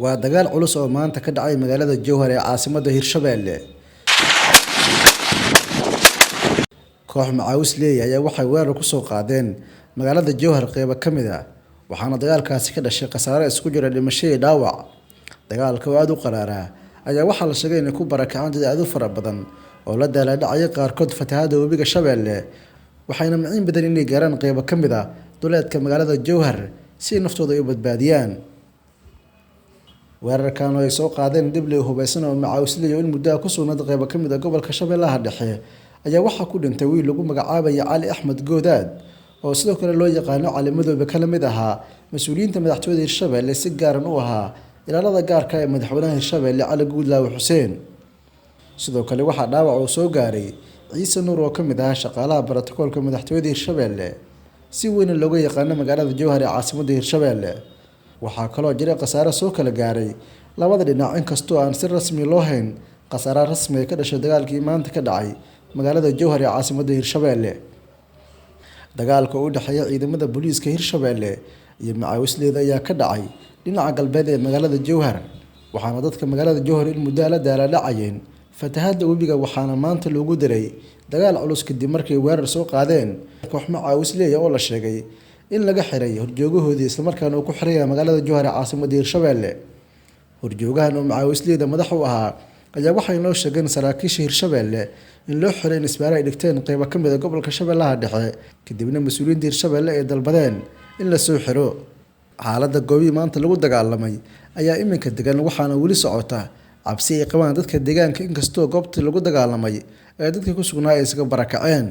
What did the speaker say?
Waa dagaal culus oo maanta ka dhacay magaalada Jowhar ee caasimadda Hirshabelle. Koox macaawis leeyahay ayaa waxay weerar ku soo qaadeen magaalada Jowhar qeybo ka mid ah, waxaana dagaalkaasi ka dhashay khasaare isugu jira dhimasho iyo dhaawac. Dagaalka oo aad u qaraaraa ayaa waxaa la sheegay inay ku barakaceen dad aad u fara badan oo la daalaa dhacaya qaarkood fatahaadda webiga Shabeelle, waxayna miciin badan inay gaaraan qeybo ka mid ah duleedka magaalada Jowhar si ay naftooda ay u badbaadiyaan. Weerarkan oo ay soo qaadeen dib hubeysan oo macawisley oo in muddo ah ku sugnayd qeybo ka mid ah gobolka Shabeellaha Dhexe ayaa waxaa ku dhintay wiil lagu magacaabaya Cali Axmed Goodaad oo sidoo kale loo yaqaano Cali Madoobe, kana mid ahaa mas-uuliyiinta madaxtooyada Hirshabelle, si gaaran u ahaa ilaalada gaarka ah ee madaxweynaha Hirshabelle Cali Guudlaawe Xuseen. Sidoo kale waxaa dhaawac uu soo gaaray Ciise Nuur oo ka mid ahaa shaqaalaha borotokoolka madaxtooyada Hirshabelle, si weyn looga yaqaano magaalada Jowhar ee caasimadda Hirshabelle. Waxaa kaloo jiray khasaare soo kala gaaray labada dhinac, inkastoo aan si rasmi loo hayn khasaaraha rasmiga ka dhashay dagaalkii maanta ka dhacay magaalada Jowhar ee caasimadda Hirshabelle. Dagaalka oo u dhexeeya ciidamada booliiska Hirshabelle iyo macawisleyda ayaa ka dhacay dhinaca galbeed ee magaalada Jowhar, waxaana dadka magaalada Jowhar in muddo ah la daalaa dhacayeen fatahaadda webiga, waxaana maanta loogu daray dagaal culus kadib markay weerar soo qaadeen koox macawisley oo la sheegay in laga xiray horjoogahoodii, islamarkaana uu ku xiran yahay magaalada Jowhar ee caasimadda Hirshabelle. Horjoogahan oo macawisleyda madax u ahaa ayaa waxay noo sheegeen saraakiisha Hirshabelle in loo xiray in isbaaro ay dhigteen qeybo ka mid ah gobolka Shabeellaha Dhexe, kadibna mas-uuliyiinta Hirshabelle ay dalbadeen in la soo xiro. Xaaladda goobihii maanta lagu dagaalamay ayaa iminka degan, waxaana weli socota cabsi ay qabaan dadka deegaanka, inkastoo goobtii lagu dagaalamay ee dadka ku sugnaa ay isaga barakaceen.